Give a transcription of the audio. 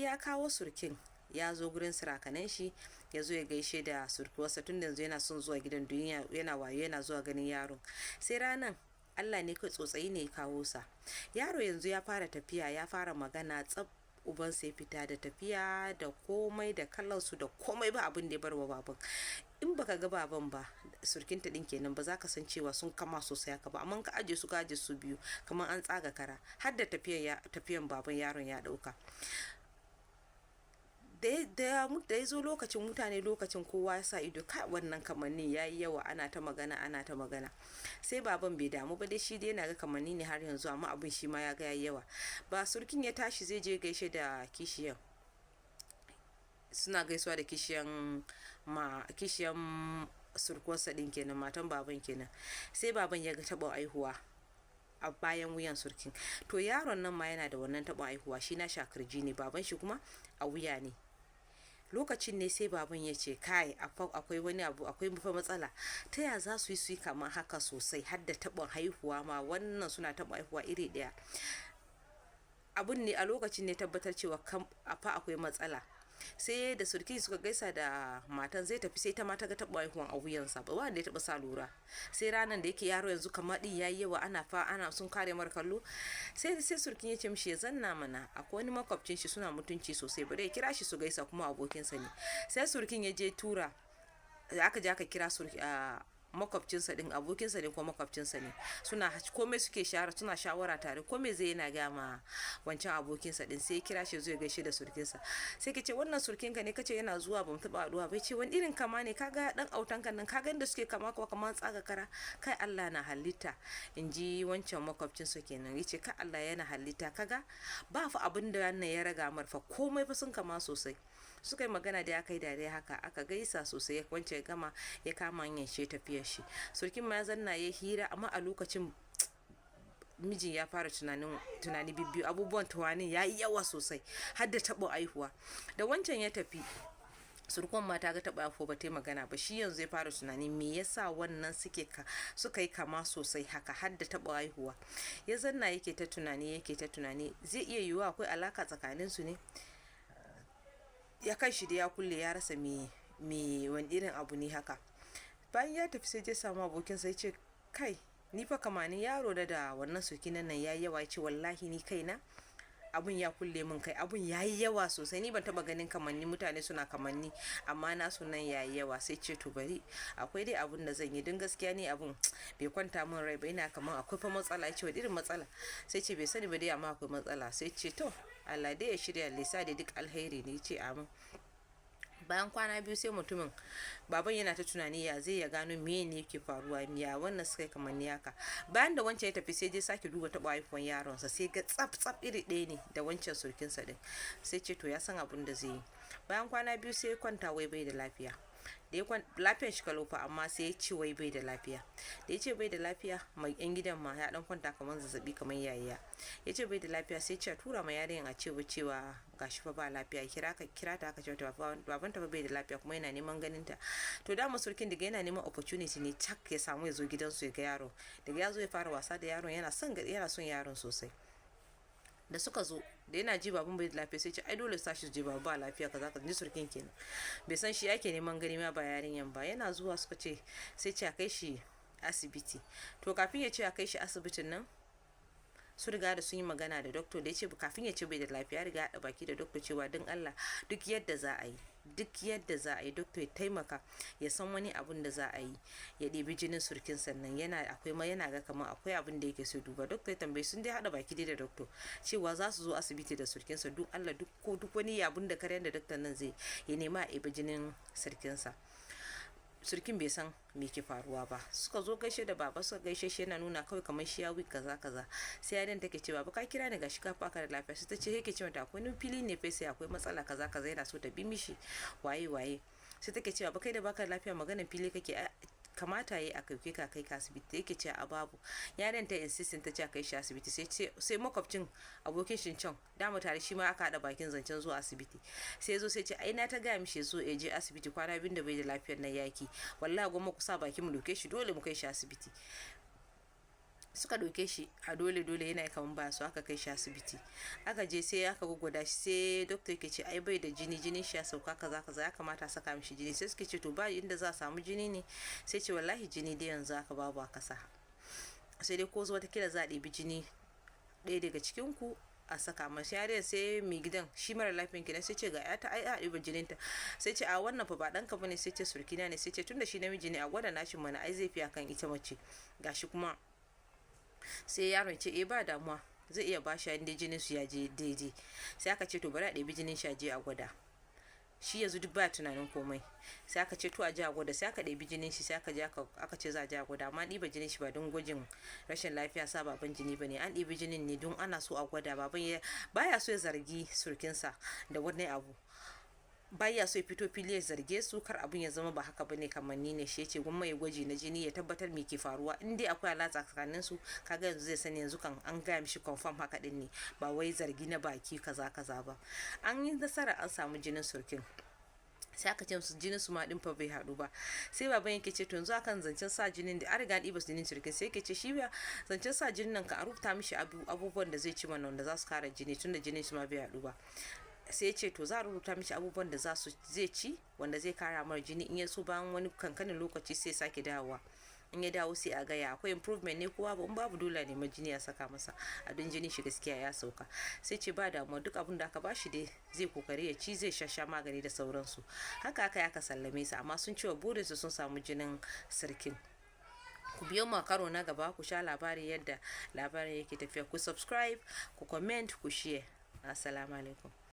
Ya kawo surkin ya zo gurin surakanen shi, ya zo ya gaishe da surkuwarsa, tun da yanzu yana son zuwa gidan duniya, yana wayo, yana zuwa ganin yaron. Sai ranan Allah ne kai tsotsayi ne ya kawo sa. Yaro yanzu ya fara tafiya, ya fara magana tsab. Ubansa ya fita da tafiya da komai da kallonsu da komai, ba abin da ya bar wa baban. In baka ga baban ba, surkinta din kenan, ba za ka san cewa sun kama sosai haka ba. Amma ka aje su, ka aje su biyu, kamar an tsaga kara. Har da tafiyan baban yaron ya dauka. Da ya zo lokacin mutane, lokacin kowa ya sa ido, kai, wannan kamannin ya yi yawa, ana ta magana, ana ta magana. Sai baban bai damu ba dai, shi dai yana ga kamanni ne har yanzu, amma abin shi ma ya ga yayi yawa. Ba surkin ya tashi zai je gaishe da kishiyan, suna gaisuwa da kishiyan, ma kishiyan surkuwarsa din kenan, matan baban kenan. Sai baban ya ga taɓa aihuwa a bayan wuyan surkin. To yaron nan ma yana da wannan taɓin aihuwa, shi na shakirji ne, baban shi kuma a wuya ne. Lokacin ne sai baban ya ce, "Kai, akwai wani abu, akwai fa matsala. Ta ya za su yi kamar haka sosai, har da taɓin haihuwa ma? Wannan suna taɓin haihuwa iri ɗaya." Abun ne a lokacin ne tabbatar cewa fa akwai matsala. Sai da surki suka gaisa da matan zai tafi, sai ta ma ta ga taɓa haihuwan a wuyansa. Ba wanda ya taɓa sa lura sai ranar da yake yaro yanzu kamar din yayi yawa, ana fa ana sun kare mar kallo. Sai surkin ya ce mishi ya zanna mana, akwai wani makwabcin shi, suna mutunci sosai, bari ya kira shi su gaisa, kuma abokinsa ne. Sai surkin ya je tura aka je aka kira surki makwabcinsa din, abokinsa ne ko makwabcinsa ne, suna komai suke shara, suna shawara tare, komai zai yana gaya ma wancan abokinsa din. Sai ya kira shi zai gaishe da surkinsa. Sai ke ce, "Wannan surkinka ne kace yana zuwa? Bamu taba haduwa bai ce wani irin kama ne? Kaga dan autan kan nan, kaga inda suke kama kuwa, kamar tsaga kara. Kai, Allah na halitta," in ji wancan makwabcinsa kenan. Yace, "Kai, Allah yana halitta. Kaga ba fa abin da wannan ya raga mar fa, komai fa sun kama sosai." Suka yi magana da ya kai dariya haka, aka gaisa sosai. Wancan ya gama, ya kama hanyar shi, tafiyar shi. Surkin ma ya zanna ya hira, amma a lokacin mijin ya fara tunanin tunani bibbiyu, abubuwan tunanin ya yi yawa sosai, har da taɓa aihuwa. Da wancan ya tafi, surkon ma ta ga taɓa aihuwa, ba ta yi magana ba. Shi yanzu ya fara tunani, me yasa wannan suke ka suka yi kama sosai haka, har da taɓa aihuwa? Ya zanna yake ta tunani, yake ta tunani, zai iya yiwuwa akwai alaka tsakanin su ne. Ya kan shi da ya kulle, ya rasa me wani irin abu ne haka. Bayan ya tafi, sai je samu abokinsa, ya ce, "Kai, ni fa kamanin yaro da wannan surkinan nan yayi yawa." Ya ce, "Wallahi ni kaina abun ya kulle min kai, abun yayi yawa sosai. Ni ban taba ganin kamanni, mutane suna kamanni, amma nasu nan yayi yawa." Sai ce, "To bari, akwai dai abun da zan yi, don gaskiya ni abun bai kwanta min rai ba, ina kaman akwai fa matsala." Ya ce, "Wani irin matsala?" Sai ce bai sani ba dai, amma akwai matsala. Sai ce, "To Allah dai ya shirya, lissa da duk alheri ne." Ce, "Amin." Bayan kwana 2, sai mutumin baban yana ta tunani ya zai ya gano me ne yake faruwa, ya wannan suka yi kamanni haka. Bayan da wancan ya tafi, sai je sake duba taɓa haihuwan yaronsa, sai ga tsaf tsaf iri ɗaya ne da wancan surkinsa din. Sai ce to ya san abin da zai yi. Bayan kwana 2, sai ya kwanta wai bai da lafiya. Da ya lafiyar shi kalau fa, amma sai ya ce wai bai da lafiya. Da ya ce bai da lafiya, mai yan gidan ma ya dan kwanta kamar zazzabi, kamar yayya. Ya ce bai da lafiya, sai ce a tura ma yarinyan a cewa gashi fa ba lafiya, kira ka kira ta. Aka ce baban ta fa bai da lafiya kuma yana neman ganin ta. To dama surkin daga yana neman opportunity ne cak ya samu ya zo gidansu ya ga yaro. Daga ya zo, ya fara wasa da yaron, yana son yaron sosai. Da suka zo, da yana ji baban bai da lafiya, sai ce ai dole su tashi su je, babu ba lafiya kaza ka ji. Surkin kenan bai san shi ake neman gani ma ba yarinyan ba. Yana zuwa suka ce, sai ce a kai shi asibiti. To kafin ya ce a kai shi asibitin nan, su riga da sun yi magana da doctor. Da ya ce, kafin ya ce bai da lafiya, ya riga haɗa baki da doctor cewa don Allah duk yadda za a yi, duk yadda za a yi, doctor ya taimaka ya san wani abun da za a yi, ya ɗebi jinin surkin sannan yana akwai ma yana ga kamar akwai abun da yake so duba. Doctor ya tambaye, sun dai haɗa baki dai da doctor cewa za su zo asibiti da surkinsa, duk Allah duk ko duk wani abun da karyar da doctor nan zai ya nema a ɗebi jinin surkinsa. Surkin bai san me ke faruwa ba. Suka zo gaishe da baba, suka gaishe shi, yana nuna kawai kamar shi ya weak, kaza kaza. Sai yarin take ce, "Baba, ka kira ni, gashi ka faka da lafiya." Sai ta ce, yake ce mata akwai wani fili ne fa, sai akwai matsala kaza kaza, yana so ta bi mishi waye waye. Sai take cewa, "Baba, kai da baka da lafiya maganar fili kake? Kamata yayi a kai ka kai ka asibiti." Yake ce a babu. Yarin ta insisting, ta ce a kai shi asibiti. Sai makwabcin abokin shi can dama tare shi ma aka hada bakin zancen zuwa asibiti. Sai zo sai ce, "Ai na ta gaya mishi zo ya je asibiti kwana biyun da bai da lafiyar nan, yaki. Wallahi gwamma ku sa baki mu doke shi, dole mu kai shi asibiti." Suka ɗauke shi a dole dole, yana kaman ba su, aka kai shi asibiti. Aka je sai aka gwagwada shi, sai doctor yake ce ai bai da jini, jinin shi ya sauka, kaza kaza, ya kamata a saka mishi jini. Sai suke ce to ba inda za a samu jini ne? Sai ce wallahi jini dai yanzu aka babu a kasa, sai dai ko watakila za a ɗebi jini ɗaya daga cikin ku a saka masa yarinyar. Sai mai gidan, shi mara lafiyan kenan, sai ce ga yata ai a ɗiba jininta. Sai ce a wannan fa ba ɗanka bane. Sai ce surkina ne. Sai ce tunda shi namiji ne, a gwada nashi mana, ai zai fi akan ita mace gashi kuma. Sai yaron ce eh, ba damuwa, zai iya bashi inda jinin su ya je daidai. Sai aka ce to bari a ɗebi jinin shi a je a gwada shi. Yanzu duk ba tunanin komai. Sai aka ce to a je a gwada. Sai aka ɗebi jinin shi, sai aka je aka ce za a je a gwada. Amma ɗiba jinin shi ba don gwajin rashin lafiya sa baban jini bane, an ɗebi jinin ne don ana so a gwada. Baban ya baya so ya zargi surkinsa da wani abu, baya so ya fito fili ya zarge su, kar abun ya zama ba haka bane, kamanni ne. Shi yace gwamma ya gwaji na jini ya tabbatar me ke faruwa. In dai akwai alaƙa tsakanin su, kaga yanzu zai sani. Yanzu kan an gaya mishi confirm haka din ne, ba wai zargi na baki kaza kaza ba. An yi nasara an samu jinin surkin. Sai aka ce musu jinin su ma din fa bai haɗu ba. Sai baban yake ce to yanzu akan zancen sa jinin da an riga an ɗiba jinin surkin, sai yake ce shi ba zancen sa jinin nan, ka a rubuta mishi abubuwan da zai ci mana wanda za su kara jini, tunda jinin su ma bai haɗu ba. Sai ya ce to za a rubuta mishi abubuwan da za su zai ci wanda zai kara mara jini. In ya so bayan wani kankanin lokaci sai sake dawowa. In ya dawo sai a gaya akwai improvement ne kowa ba, in babu dole ne jini ya saka masa a don jinin shi gaskiya ya sauka. Sai ce ba damuwa, duk abin da aka bashi dai zai kokari ya ci, zai sha magani da sauransu. Haka aka aka sallame su, amma sun cewa burinsu sun samu jinin sarkin. Ku biyo mu a karo na gaba ku sha labari yadda labarin yake tafiya. Ku subscribe, ku comment, ku share. Assalamu alaikum.